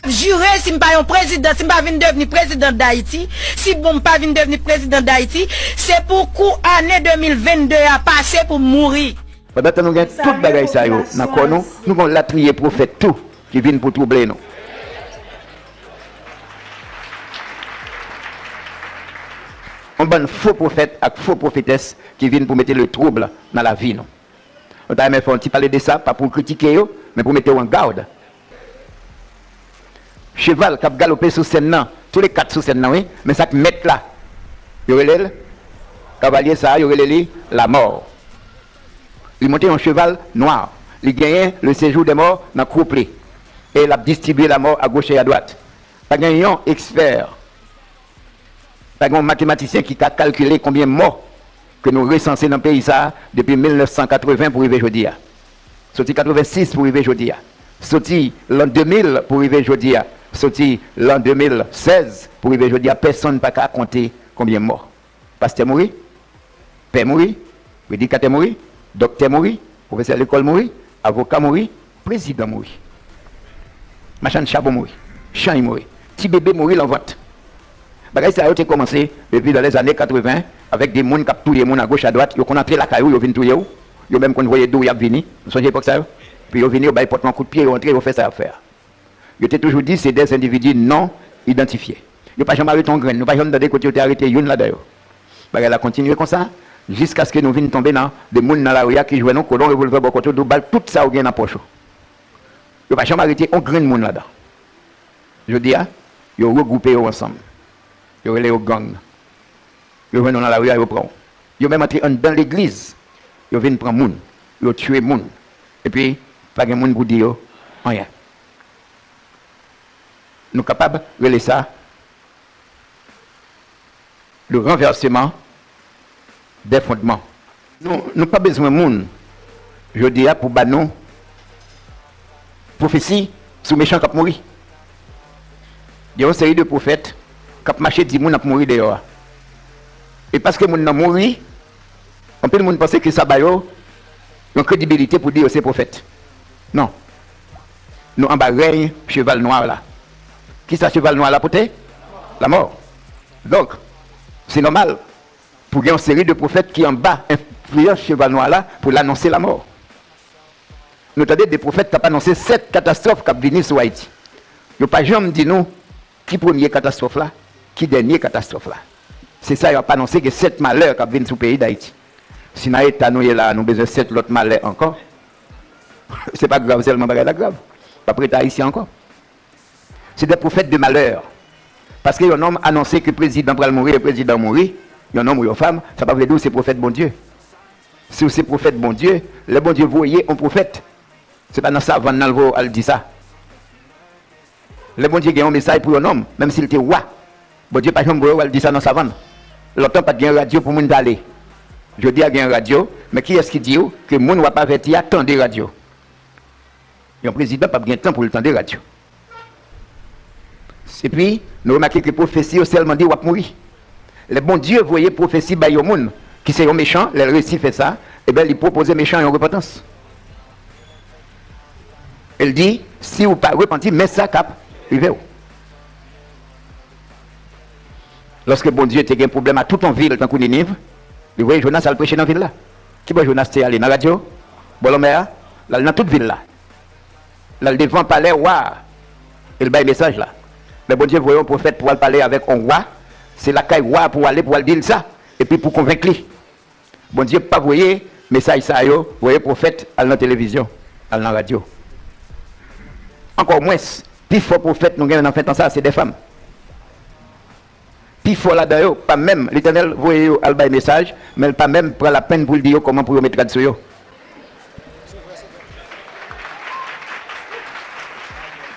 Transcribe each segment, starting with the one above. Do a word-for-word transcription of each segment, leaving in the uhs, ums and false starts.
Jire, si m pa yon prezidan, si m pa vin devni prezidan Dayiti, si bon m pa vin devni prezidan Dayiti, se pou kou ane de mil vennde a pase pou m mouri. Pandan tan nou gen tout bagay sa yo nan kò nou, nou gen yon latriye pwofèt tou ki vin pou twouble nou. Yon bann fo pwofèt ak fo pwofetès ki vin pou mete le trouble nan lavi nou. Nou ta renmen fè yon ti pale de sa, pa pou kritike yo, men pou mete w an gad. Cheval k ap galope sou sèn nan, tou le kat sou sèn nan, wi, men sa k mèt la, yo rele l, kavalye sa a, yo rele li lamò. Li monte yon cheval nwa, li genyen le séjour des morts nan kwople, e l ap distribye lamò agoch e adwat. Pa gen yon ekspè, pa gen yon matematisyen ki ka kalkile konbyen mò ke nou resanse nan peyi sa a depi mil nèf san katreven pou rive jodi a. Soti katreven sis pou rive jodi a. Soti lan de mil pou rive jodi a. Soti lan de mil sèz pou rive jodi a. Pèsonn pa ka konte konbyen mò. Pastè mouri, pè mouri, predikatè mouri, dòktè mouri, pwofesè lekòl mouri, avoka mouri, prezidan mouri. Machann chabon mouri, chanj mouri, ti bebe mouri lan vant. Bagay sa yo te kòmanse depi dan lèzane katreven, avèk de moun k ap touye moun agoch adwat. Yo konn antre lakay ou, yo vin touye w. Yo menm konn voye di w y ap vini. Ou sonje epòk sa yo? Epi yo vini, yo bay pòt lan kout pye, yo antre, yo fè sa y ap fè a. Yo te toujou di se des individus non identifiés. Yo pa janm arete yon grenn, nou pa janm tande kote yo te arete youn ladan yo. Bagay la kontinye konsa, jiskaske nou vin tonbe nan de moun nan lari a ki jwenn yon kolon revolvè bò kote w, di w bal tout sa w gen nan pòch ou. Yo pa janm arete yon grenn moun ladan. Jodi a, yo regwoupe yo ansanm. Yo rele yo gang. Yo jwenn ou nan lari a, yo pran w. Yo menm antre anndan legliz, yo vin pran moun, yo tiye moun. Epi, pa gen moun pou di yo anyen. Nou kapab rele sa le renversement des fondements. Nou, nou pa bezwen moun jodi a pou ba nou pwofesi sou mechan k ap mouri. Gen yon seri de pwofèt k ap mache di moun ap mouri deyò a. E paske moun nan mouri, anpil moun panse ke sa ba yo yon kredibilite pou di yo se pwofèt. Non. Nou anba rèy cheval nwa la. Kisa cheval nwa la pote? Lamò. Donk, se nòmal pou gen yon seri de pwofèt ki anba enfliyans cheval nwa la pou l anonse lamò. Nou tande de pwofèt k ap anonse sèt katastwòf k ap vini sou Ayiti. Yo pa janm di nou ki premye katastwòf la, ki dènye katastwòf la. Se sa y ap anonse, gen sèt malè k ap vin sou peyi Dayiti. Si nan eta nou ye la a, nou bezwen sèt lòt malè ankò, se pa grav sèlman, bagay la grav. P ap ret ayisyen ankò. Se des prophètes de malheur. Paske yon nonm anonse ke prezidan pral mouri e prezidan mouri, yon nonm ou yon fanm, sa pa vle di w se pwofèt Bondye. Si w se pwofèt Bondye, lè Bondye voye yon pwofèt, se pa nan savann nan l voye w al di sa. Lè Bondye gen yon mesaj pou yon nonm, menm si l te wa, Bondye pa janm voye w al di sa nan savann. Lontan pa t gen radyo pou moun pale. Jodi a gen radyo, men kiyès ki di w ke moun w ap avèti a tande radyo? Yon prezidan p ap gen tan pou l tande radyo. Epi, nou remake ke pwofesi yo sèlman di w ap mouri. Lè Bondye voye pwofesi bay yon moun ki se yon mechan, lè l resi fè sa, ebyen, li pwopoze mechan yon repantans. E l di, si w pa repanti, men sa k ap rive w. Lòske Bondye te gen pwoblèm a tout yon vil tankou Niniv, li voye Jonas al preche nan vil la. Kibò Jonas te ale? Nan radyo? Bò lanmè a? L al nan tout vil la. L al devan palè wa a. E l bay mesaj la. Lè Bondye voye yon pwofèt pou al pale avèk yon wa, se lakay wa a pou w ale pou w al di l sa, epi pou konvenk li. Bondye pa voye mesaj sa yo, voye pwofèt al nan televizyon, al nan radyo. Ankò mwens, pi fò pwofèt nou gen nan fen tan sa a, se de fanm. Pi fò ladan yo, pa menm, Letènèl voye yo al bay mesaj, men l pa menm pran lapenn pou l di yo kòman pou yo met rad sou yo.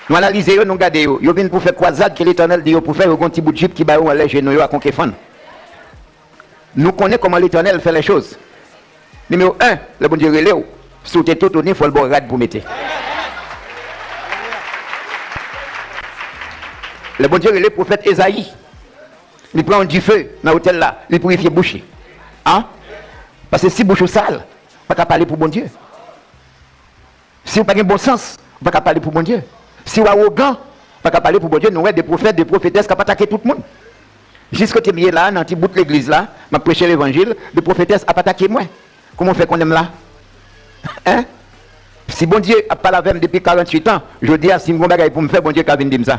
Nou analize yo, nou gade yo. Yo vin pou fè kwazad ke Letènèl di yo pou fè, yo gen yon ti bout jip ki ba yo anlè jenou yo ak yon kefann. Nou konnen kòman Letènèl fè lèchoz. Nimewo en, lè Bondye rele w, si w te toto ni, fò l ba w rad pou mete. Lè Bondye rele pwofèt Ezayi, li pran yon dife nan otèl la, li pirifye bouch li. An? Paske si bouch ou sal, ou pa ka pale pou Bondye. Si w pa gen bon sans, ou pa ka pale pou Bondye. Si w awogan, Pa ka pale pou Bondye, nou wè de pwofèt, de pwofetès k ap atake tout moun. Jis kote m ye la, nan ti bout legliz la, m ap preche levanjil, de pwofetès ap atake mwen. Kòman w fè konnen m la? Hein? Si Bondye ap pale avè m depi karanntuit an, jodi a, si m gon bagay pou m fè, Bondye ka vin di m sa.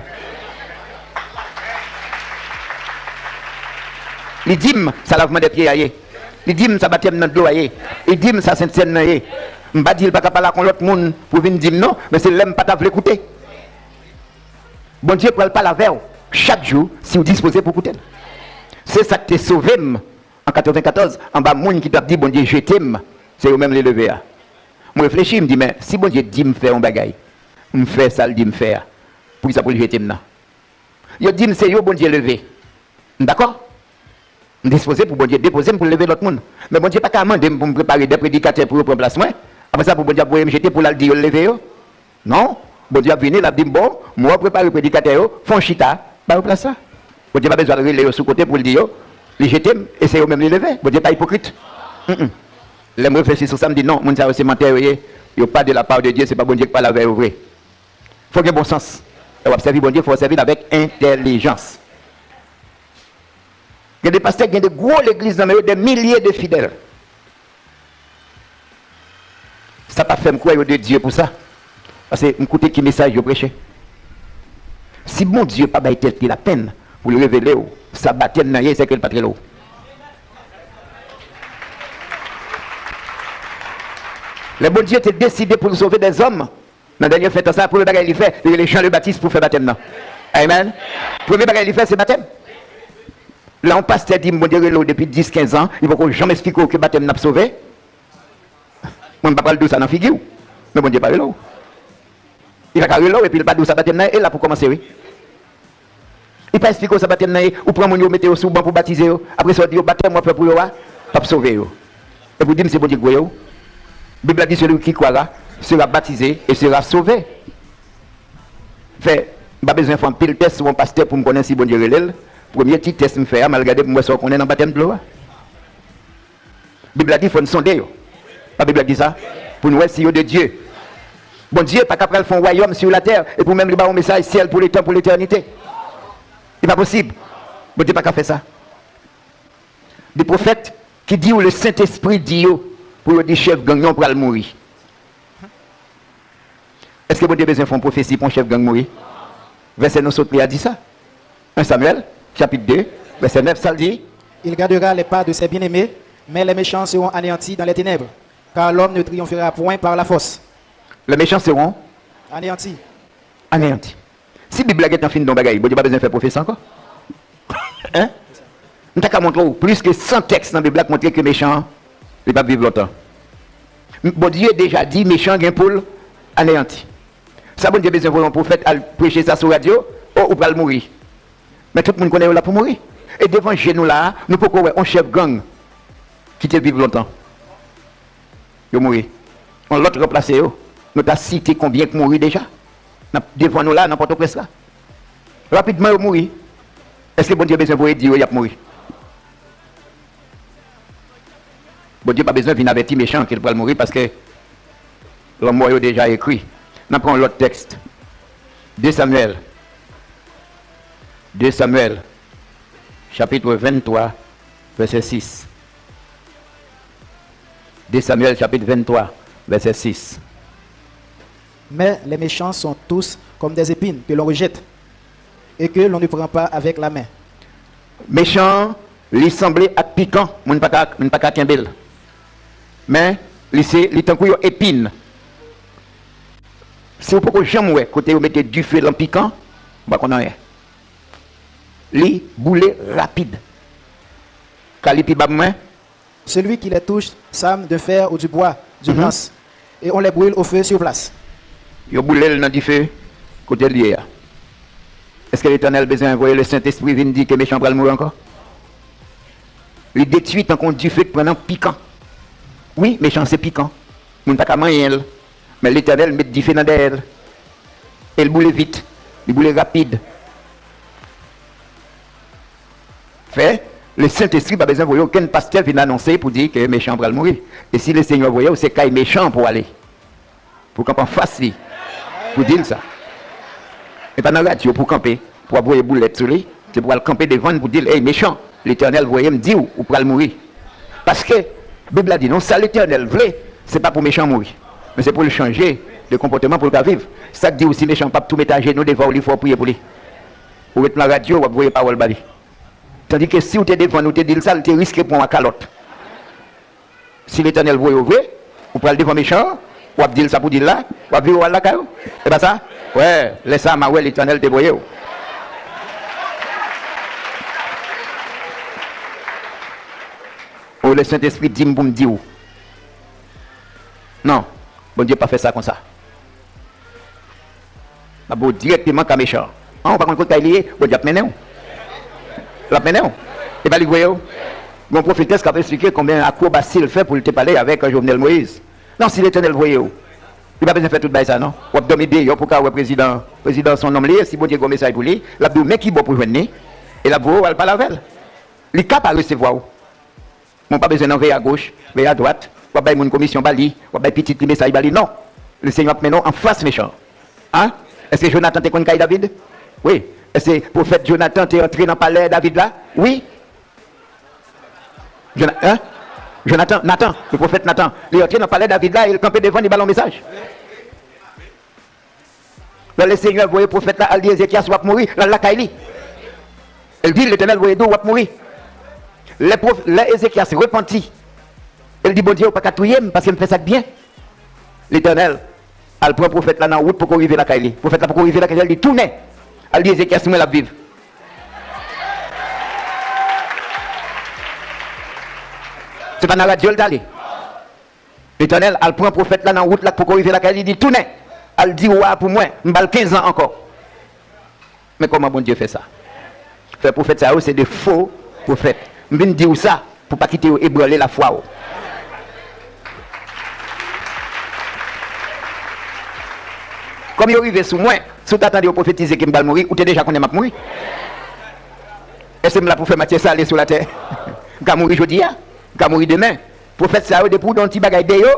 Li di m sa lavman dè pye a ye. Li di m sa batèm nan dlo a ye. Li di m sa sentsèn nan ye. M pa di l pa ka pale ak yon lòt moun pou vin di m non, men se lè m pa ta vle koute. Bondye pral pale avè w chak jou si w dispoze pou koute l. Se sa k te sove m an katrevenkatòz, anba moun ki t ap di Bondye jete m, se yo menm li leve a. M reflechi, m di, men si Bondye di m fè yon bagay, m fè sa l di m fè a, poukisa pou l jete m nan? Yo di m se yo Bondye leve. M dakò. M dispoze pou Bondye depoze m pou l leve lòt moun. Men Bondye pa ka mande m pou m prepare de predikatè pou yo pran plas mwen. Apre sa, pou Bondye ap voye m jete pou l al di yo l leve yo. Non. Bondye ap vini, l ap di m, bon, m wè w prepare predikatè yo, fè yon chita, ba yo plas la. Bondye pa bezwen al rele yo sou kote pou l di yo, li jete m, e se yo menm li leve. Bondye pa ipokrit. Mm, mm. Lè m reflechi sou sa, m di, non, moun sa yo se mantè yo ye, yo pa de la part de Dieu, se pa Bondye k pale avè yo vre. Fò w gen bon sans. Lè w ap sèvi Bondye, fò w sèvi l avèk entèlijans. Gen de pastè ki gen de gwo legliz nan men yo, dè milye de fidèl. Sa pa fè m kwè yo de Dye pou sa. Paske m koute ki mesaj yo preche. Si Bondye pa bay tèt li lapenn pou l revele w sa batèm nan ye, sèke l pa t rele w. Lè Bondye te deside pou l sove dèzòm, nan dènye fen tan sa, premye bagay li fè, li rele Jan le Batis pou fè batèm nan. Amen. Premye bagay li fè, se batèm. Lè yon pastè di m Bondye rele w depi dis, kenz an, li poko janm esplike w ke batèm nan ap sove, mwen m pa pral di w sa nan figi w. Men Bondye pa rele w. Li pa ka rele w epi l pa di w sa batèm nan ye, e la pou kòmanse, wi. Li pa esplike w sa batèm nan ye, ou pran moun yo mete yo sou ban pou batize yo, apre sa w di yo batèm w ap fè pou yo a, p ap sove yo. Epi w di m se Bondye k voye w. Bib la di celui qui croira sera baptisé et sera sauvé. Fè, m pa bezwen fè anpil tès sou yon pastè pou m konnen si Bondye rele l. Premye ti tès m fè a, m al gade pou m wè sa w konnen nan batèm dlo a. Bib la di fò n sonde yo. Pa Bib la di sa? Pou n wè si yo de Dye. Bondye pa ka pral fè yon wayòm sou latè epi w menm li ba w yon mesaj syèl pou letan, pou letènite. Li pa posib. Bondye pa ka fè sa. De pwofèt ki di w le Sentespri di yo pou yo di chèf gang yo pral mouri. Èske Bondye bezwen fè yon pwofesi pou yon chèf gang mouri? Vèsè nou sot li a di sa. En Samyèl, chapit de, vèsè nèf, sa l di? Il gardera les pas de ses bien-aimés, mais les méchants seront anéantis dans les ténèbres, car l'homme ne triomphera point par la force. Les méchants seront anéantis. Anéantis. Si Bib la gentan fin di yon bagay, Bondye pa bezwen fè pwofesi ankò. Hein? M ta ka montre w plis ke san tèks nan Bib la k montre ke mechan an, li p ap viv lontan. Bondye deja di mechan an gen pou l aneyanti. Sa Bondye bezwen voye yon pwofèt al preche sa sou radyo? O, ou pral mouri. Men tout moun konnen yo la pou mouri. E devan je nou la a, nou poko wè yon chèf gang ki te viv lontan. Yo mouri. Yon lòt ranplase yo. Nou ta site konbyen k mouri deja. Nan, devan nou la, nan Pòtoprens la. Rapidman, yo mouri. Èske Bondye bezwen voye di yo y ap mouri? Bondye pa bezwen vin avèti mechan ke l pral mouri, paske lanmò yo deja ekri. N ap pran yon lòt tèks. De Samyèl. De Samyèl, chapit venntwa, vèsè sis. De Samyèl, chapit venntwa, vèsè sis. Mais les méchants sont tous comme des épines que l'on rejette et que l'on ne prend pas avec la main. Mechan an, li sanble ak pikan, moun pa ka, moun pa ka kenbe l. Men, li se, li tankou yon epin. Si w poko janm wè kote yo mete dife lan pikan, ou pa konn anyen. Li boule rapid. Ka li pi ba mwen. Celui qui les touche s'arme de fer ou du bois, du Mhm. lance, et on les brûle au feu sur place. Yo boule l nan dife kote l ye a. Èske Letènèl bezwen voye Lesentespri vin di ke mechan pral mouri ankò? Li detwi tankou yon dife k pran nan pikan. Wi, mechan se pikan. Moun pa ka manyen l. Men Letènèl met dife nan dèyè l. E l boule vit. Li boule rapid. Fè, Lesentespri pa bezwen voye okenn pastè vin anonse pou di ke mechan an pral mouri. E si Lesenyè voye w, se kay mechan an pou w ale. Pou w kanpe anfas li. Pou di l sa. E pa nan radyo pou kanpe, pou ap voye boulèt sou li, se pou al kanpe devan l pou di l, ey, mechan, Letènèl voye m di w, ou pral mouri. Paske, Bib la di nou, sa Letènèl vle, se pa pou mechan mouri, men se pou l chanje de konpòteman pou l ka viv. Sa k di w si mechan p ap tou met ajenou devan w, li fè w priye pou li? Ou ret nan radyo, w ap voye pawòl ba li. Tandike si w te devan l, ou te di l sa, l te riske pran w a kalòt. Si Letènèl voye w vre, ou pral devan mechan an, w ap di l sa pou di l la, w ap vire w al lakay ou. E pa sa? Wè, lè sa a, m a wè Letènèl te voye w. O, Lesentespri di m pou m di w. Non, Bondye pa fè sa konsa. L ap voye w dirèkteman ka mechan an. An, ou pa konn kot kay li ye, Bondye ap mennen w. L ap mennen w. E pa li k voye w. Gon pwofetès k ap esplike konbyen akwobasi l fè pou l te pale avèk Jovenel Moïse. Non, si Letènèl voye w, li pa bezwen fè tout bagay sa non. W ap dòmi deyò pou w ka wè prezidan. Prezidan se yon nonm li ye, si Bondye gen yon mesaj pou li, l ap di w men ki bò pou jwenn li, e l ap voye w al pale avè l. Li ka pa resevwa w. Men w pa bezwen nan veye agoch, veye adwat, w ap bay moun komisyon ba li, w ap bay pitit li mesaj ba li, non. Lesenyè ap mennen w anfas mechan an. Èske Jonatan te konn kay David? Wi. Èske pwofèt Jonatan te antre nan palè David la? Wi. Jona-, en? Jonatan, Natan, le pwofèt Natan, li antre nan palè David la e l kanpe devan li ba l yon mesaj. Lè Lesenyè voye pwofèt la al di Ezekyas, w ap mouri, l al lakay li. E l di, Letènèl voye di w, w ap mouri. Lè pwof-, lè Ezekyas repanti, e l di, Bondye, ou pa ka touye m paske m fè sa k byen. Letènèl al pran pwofèt la nan wout, poko rive lakay li. Pwofèt la poko rive lakay li, li tounen al di Ezekyas, mwen l ap viv. Se pa nan radyo l t ale. Letènèl al pran pwofèt la nan wout la k poko rive lakay li, di, tounen, al di wa a pou mwen, m ba l kenz an ankò. Men kòman Bondye fè sa? Fè pwofèt sa yo se de fo pwofèt. M vin di w sa pou pa kite yo ebranle lafwa w. Kòm yo rive sou mwen, si w ta tande yo pwofetize ke m pral mouri, ou te deja konnen m ap mouri. Èske m la pou fè Matyè sale sou latè? M ka mouri jodi a, m ka mouri demen. Pwofèt sa yo, depi w gen yon ti bagay de yo,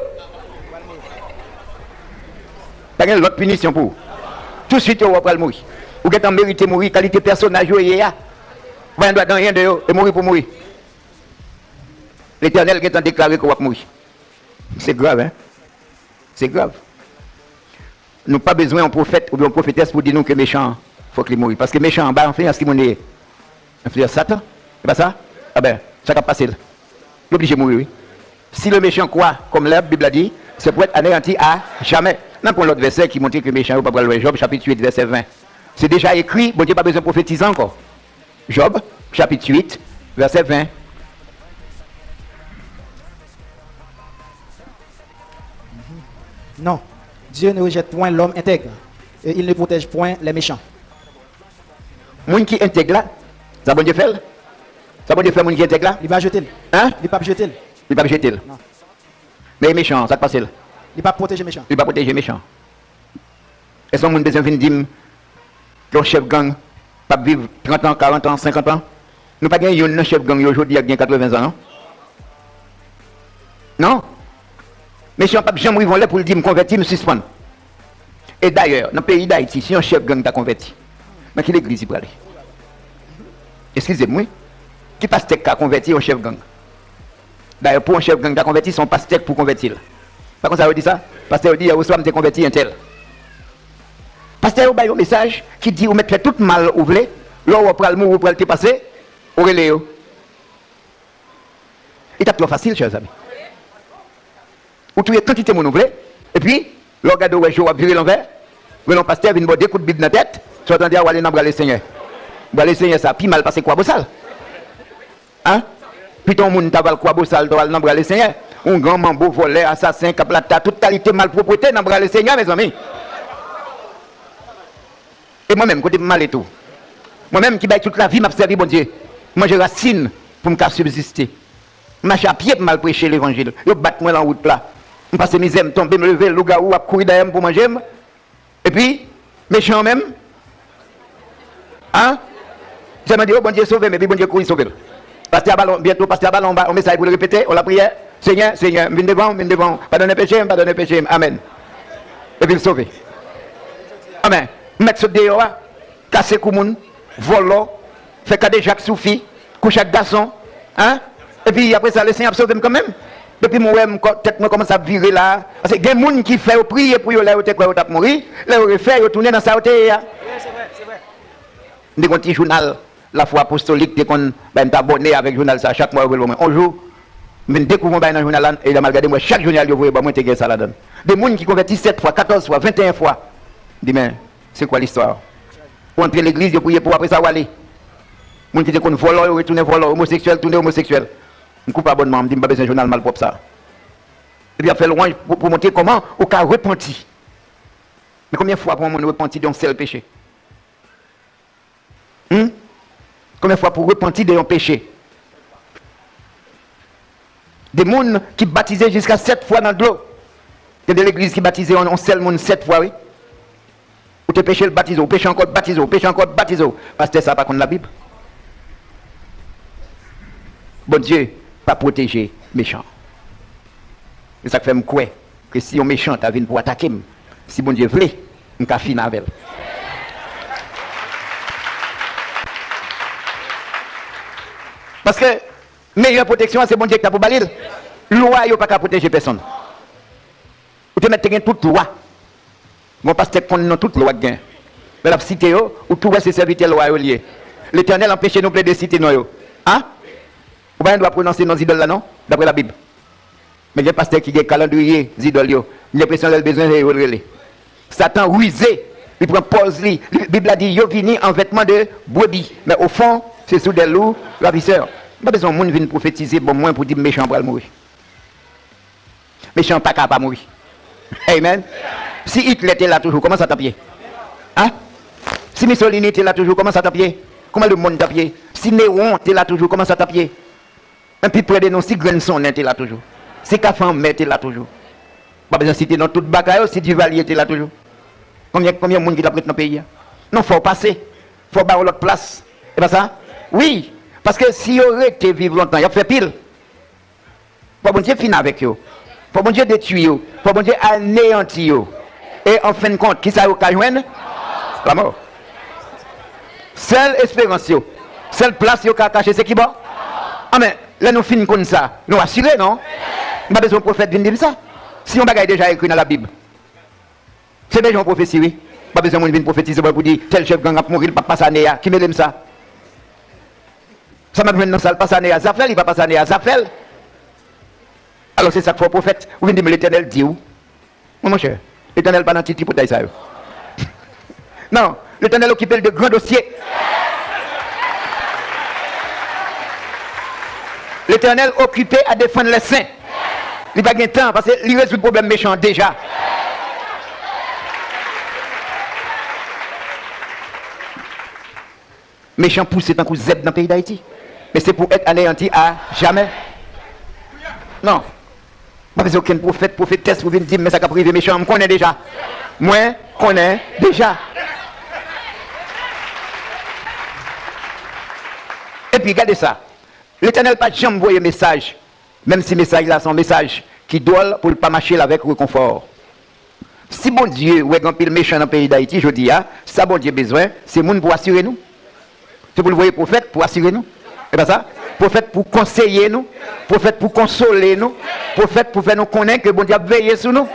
pa gen lòt pinisyon pou ou. Tousuit yo wè w pral mouri. Ou gentan merite mouri, kalite pèsonaj yo ye a. Ou pa gen dwa de anyen de yo, e mouri pou mouri. Letènèl gentan deklare ke w ap mouri. Se grav, en. Se grav. Nou pa bezwen yon pwofèt oubyen yon pwofetès pou di nou ke mechan an, fòk li mouri. Paske mechan an, anba enfliyans ki moun li ye? Enfliyans Satan. E pa sa? Enben, sa k ap pase l? Li oblije mouri, wi. Si le méchant croît comme l'herbe, Bib la di, se pour être anéanti à jamais. N ap pran lòt vèsè ki montre ke mechan yo pa pral lwen. Jòb chapit uit, vèsè ven. Se deja ekri, Bondye pa bezwen pwofetize ankò. Jòb, chapit uit, vèsè ven. Non, Dieu ne rejette point l'homme intègre, et il ne protège point les méchants. Moun ki entèg la, sa Bondye fè l? Sa Bondye fè moun ki entèg la? Li pa jete l. Hein? Li p ap jete l. Li p ap jete l. Non. Men mechan an, sa k pase l? Li p ap pwoteje mechan. Li pa pwoteje mechan. Èske yon moun bezwen vin di m ke yon chèf gang p ap viv trant an, karant an, senkant an? Nou pa gen youn nan chèf gang yo jodi a k gen katreven zan, non? Non. Mesye an p ap janm rive yon lè pou l di m konvèti, m sispann. E dayè, nan peyi Dayiti, si yon chèf gang ta konvèti, nan ki legliz li prale? Eskize m, wi. Ki pastè k ka konvèti yon chèf gang? Dayè, pou yon chèf gang ta konvèti, se yon pastè k pou konvèti l. Pa konsa yo di sa? Pastè yo di, yè oswa m te konvèti entèl. Pastè yo bay yon mesaj ki di ou mèt fè tout mal ou vle, lè w wè w pral mouri, ou pral trepase, ou rele yo. Li t ap twò fasil, chè zanmi. Ou touye kantite moun ou vle, epi, lè w gade w wè je w ap vire lanvè, rele yon pastè vin ba w de kout bib nan tèt, sa w tande a, w ale nan bra Lesenyè. Bra Lesenyè sa pi mal pase kwa bosal. Hein? Pito yon moun ta pral kwa bosal, ta pral nan bra Lesenyè. Yon gran manbo, vòlè, asasen, k ap lata, tout kalite malpwòpte nan bra Lesenyè, mezanmi. E mwen menm, kote m ale tou? Mwen menm ki bay tout lavi m ap sèvi Bondye. M manje rasin pou m ka sibziste. M mache a pye pou m al preche levanjil. Yo bat mwen lan wout la. M pase mizè, m tonbe, m leve, lougawou ap kouri dèyè m pou manje m. Epi, mechan an menm, a? Sèlman di, o, Bondye sove m, epi Bondye kouri sove l. Pastè a ba l on, byento pastè a ba l on ba-, on mesaj pou l repete, on lapriyè, Senyè, Senyè, m vin devan w, m vin devan w, padone peche m, padone peche m, amèn. Epi l sove. Amèn. M mèt sot deyò a, Kase kou moun, vòlò, fè kadejak sou fi, kouche ak gason, en? Epi apre sa, Lesenyè ap sove m kanmenm. Depi m wè m kò, tèt mwen kòmanse ap vire la, paske gen moun ki fè yo priye pou yo lè yo te kwè yo t ap mouri, lè yo refè, yo tounen nan sa yo te ye a. M te gen yon ti jounal Lafwa Apostolik te konn bay m, t abòne avèk jounal sa, chak mwa yo voye l ban mwen. On jou, m vin dekouvri yon bagay nan jounal la, e lè m al gade, m wè chak jounal yo voye ban mwen te gen sa ladan l. De moun ki konvèti sèt fwa, katòz fwa, venteyen fwa. M di, men, c'est quoi l'histoire? Ou antre legliz, yo priye pou w, apre sa, w ale. Moun ki te konn vòlò, yo retounen vòlò, omoseksyèl, tounen omoseksyèl. M koupe abònman an, m di, m pa bezwen jounal malpwòp sa. Epi y ap fè lwanj pou, pou montre kòman ou ka repanti. Men konbyen fwa pou yon moun repanti de yon sèl peche? Hmm? Konbyen fwa pou repanti de yon peche? De moun ki batize jiska sèt fwa nan dlo. Gen de legliz ki batize yon, yon sèl moun sèt fwa, wi. Ou te peche, l batize w. Ou peche ankò, l batize w. Ou peche ankò, l batize w. Pastè sa a pa konn Labib. Bondye pa pwoteje mechan. Se sa k fè m kwè ke si yon mechan ta vin pou atake m, si Bondye vle, m ka fini avè l. Paske meyè pwoteksyon an, se Bondye ki ta pou ba li l. Lwa yo pa ka pwoteje pèsonn. Ou te mèt te gen tout lwa. Gon pastè k konn non tout lwa k gen. Lè l ap site yo, ou tou wè se sèvitè lwa yo l ye. Letènèl anpeche nou plede site non yo. A? Ou pa gen dwa pwononse non zidòl la non, daprè Labib. Men gen pastè ki gen kalandriye zidòl yo. M gen enpresyon lè l bezwen se yo l rele. Satan rize, li pran pòz li. Li, Bib la di, yo vini an vètman de brebi, men ofon, se soudè lou ravisè. M pa bezwen yon moun vin pwofetize ban mwen pou di m mechan an pral mouri. Mechan an pa ka pa mouri. Amen. Si Itlè te la toujou, kòman sa t ap ye? A? Si Mussolini te la toujou, kòman sa t ap ye? Kòman lemonn t ap ye? Si Newon te la toujou, kòman sa t ap ye? Enpi prè de nou, si grenn sonnen te la toujou, si kafe anmè te la toujou, pa bezwen site non tout bagay yo, si Divalye te la toujou, konbyen, konbyen moun ki t ap ret nan peyi a? Non, fò w pase. Fò w ba yo lòt plas. E pa sa? Wi. Paske si yo rete viv lontan, y ap fè pil. Fò Bondye fini avèk yo. Fò Bondye detwi yo. Fò Bondye aneyanti yo. E an fen de kont, kisa yo ka jwenn? Lanmò. Sèl esperans yo, sèl plas yo ka kache, se ki bò? Anben, lè nou fin konn sa, nou asire, non? M pa bezwen yon pwofèt vin di m sa. Si yon bagay deja ekri nan Labib, se deja yon pwofesi, wi. M pa bezwen moun vin pwofetize mwen pou di tèl chèf gang ap mouri, li p ap pase ane a. Ki mele m sa? Sa m ap jwenn nan sa l pase ane a, zafè l, li pa pase ane a, zafè l. Alò, se sa k fè w pwofèt, ou vin di m Letènèl di w. Mwen, monchè, Letènèl pa nan ti tripotay sa yo. Non, Letènèl okipe l de gran dosye. Letènèl okipe a defann lè sen. Li pa gen tan, paske li rezoud pwoblèm mechan an deja. Mechan pouse tankou zèb nan peyi Dayiti. Men se pou èt aneyanti a jamè. Non. M pa bezwen okenn pwofèt, pwofetès pou vin di m men sa k ap rive mechan an. M konnen deja. Mwen konnen deja. Epi, gade sa. Letènèl pa janm voye mesaj, menm si mesaj la se yon mesaj ki dwòl, pou l pa mache l avèk rekonfò. Si Bondye wè gen anpil mechan nan peyi Dayiti jodi a, sa Bondye bezwen, se moun pou asire nou. Se pou l voye pwofèt pou asire nou. E pa sa? Pwofèt pou konseye nou, pwofèt pou konsole nou, pwofèt pou fè nou konnen ke Bondye ap veye sou nou.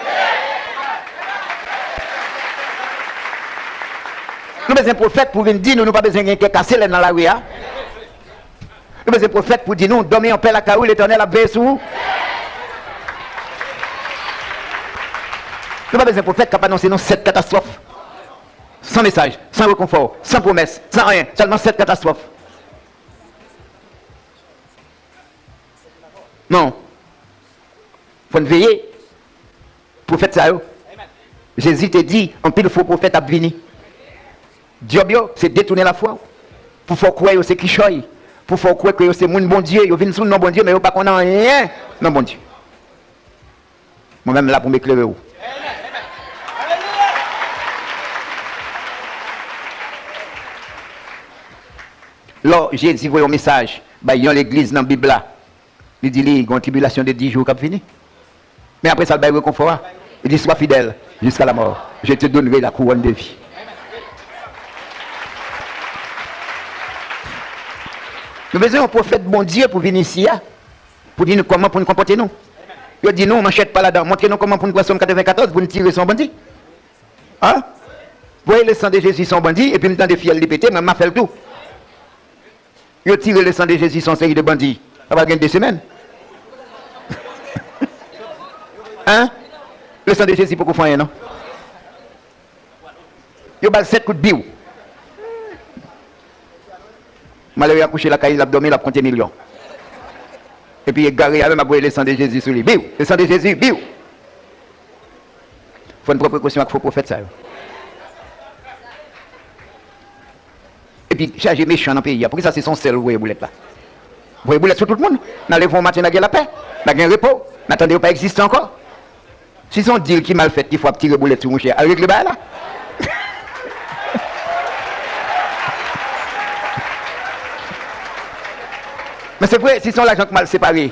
Nou bezwen pwofèt pou vin di nou, nou pa bezwen gen kè kase lè n nan lari a. Nou bezwen pwofèt pou di nou, dòmi anpè lakay ou, Letènèl ap veye sou ou. Nou pa bezwen pwofèt k ap anonse nou sèt katastwòf. San mesaj, san rekonfò, san pwomès, san anyen, sèlman sèt katastwòf. Non. Fò n veye. Pwofèt sa yo. Jezi te di, anpil fo pwofèt ap vini. Djòb yo, se detounen lafwa w. Pou fè w kwè yo se kichòy. Pou fè w kwè ke yo se moun Bondye. Yo vin sou non Bondye, men yo pa konn anyen nan Bondye. Mwen menm la pou m eklere w. Lò Jezi voye yon mesaj bay yon legliz nan Bib la, li di li gen yon tribilasyon de dis jou k ap vini. Men apre sa, l bay rekonfò a. Li di, sois fidèle jusqu'à la mort, je te donnerai la couronne de vie. Nou bezwen yon pwofèt Bondye pou vin isi a, pou di nou kòman pou n konpòte nou. Yo di nou, manchèt pa ladan, montre nou kòman pou n pran Sòm katrevenkatòz pou n tire sou yon bandi. A? Voye le sang de Jésus sou yon bandi, epi m tande fyèl li pete, mwen, m a fè l tou. Yo tire le sang de Jésus sou yon seri de bandi. Sa pral gen de semèn. Hein? Le sang de Jésus poko fè anyen, non. Yo ba l sèt kout biw. Malere a kouche lakay li, l ap dòmi, l ap konte milyon. Epi egare a menm ap voye le sang de Jésus sou li. Biw! Le sang de Jésus, biw! Fò n pran prekosyon ak fo pwofèt sa yo. Epi chaje mechan nan peyi a. Poukisa se sou yon sèl ou voye boulèt la? Voye boulèt sou tout moun. N a leve yon maten, n a gen lapè. N a gen repo. N a tande yo pa egziste ankò. Si se yon dil ki mal fèt ki fè w ap tire boulèt sou mouche, al regle bagay la. Men se vre, si se yon lajan k mal separe,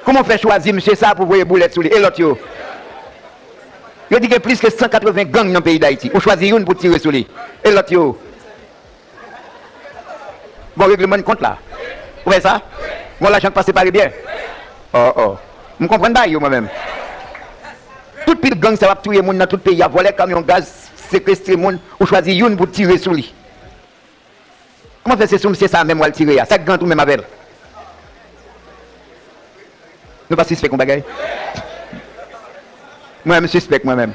kòman w fè chwazi misye sa pou voye boulèt sou li? E lòt yo? Yo di gen plis ke san katreven gang nan peyi Dayiti. Ou chwazi youn pou tire sou li. E lòt yo? Gon regleman de kont la. Ou wè sa? Gon lajan k pa separe byen. Oh, oh. M konprann bagay yo, mwen menm. Tout pil gang sa yo ap touye moun nan tout peyi a, vòlè kamyon gaz, sekestre moun, ou chwazi youn pou tire sou li. Kòman fè se sou misye sa menm w al tire a? Sa k gen ant ou menm avè l? Nou pa sispèk yon bagay? Mwen, m sispèk mwen menm.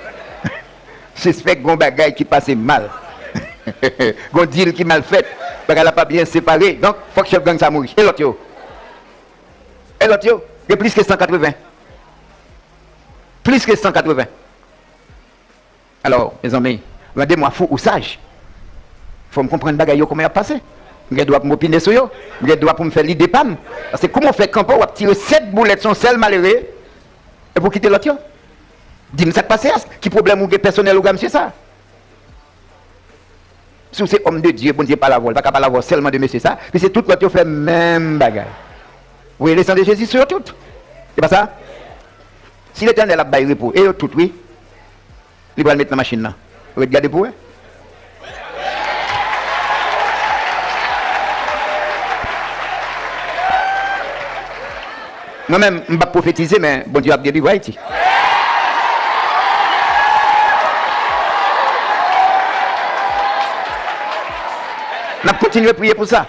Sispèk gon bagay ki pase mal. Gon dil ki mal fèt. Bagay la pa byen separe. Donk, fòk chèf gang sa mouri. E lòt yo? E lòt yo? Gen plis ke san katreven. Plis ke san katreven. Alò, mezanmi, randez-moi fou ou sage. Fò m konprann bagay yo kòman y ap pase. M gen dwa pou m opine sou yo. M gen dwa pou m fè lide pa m. Paske kòman w fè kanpe w ap tire sèt boulèt sou yon sèl malere, epi w kite lòt yo? Di m sa k pase a. Ki pwoblèm ou gen pèsonèl ou gen ak misye sa? Si w se òm de Dye, Bondye pale avè w, li pa ka pale avè w sèlman de mesye sa, piske tout lòt yo fè menm bagay. Voye le sang de Jésus sou yo tout. Se pa sa? Si Letènèl ap bay repo, e yo tout, wi, li pral met nan machin nan. Ret gade pou wè. Mwen menm, m p ap pwofetize, men Bondye ap delivre Ayiti. N ap kontinye priye pou sa.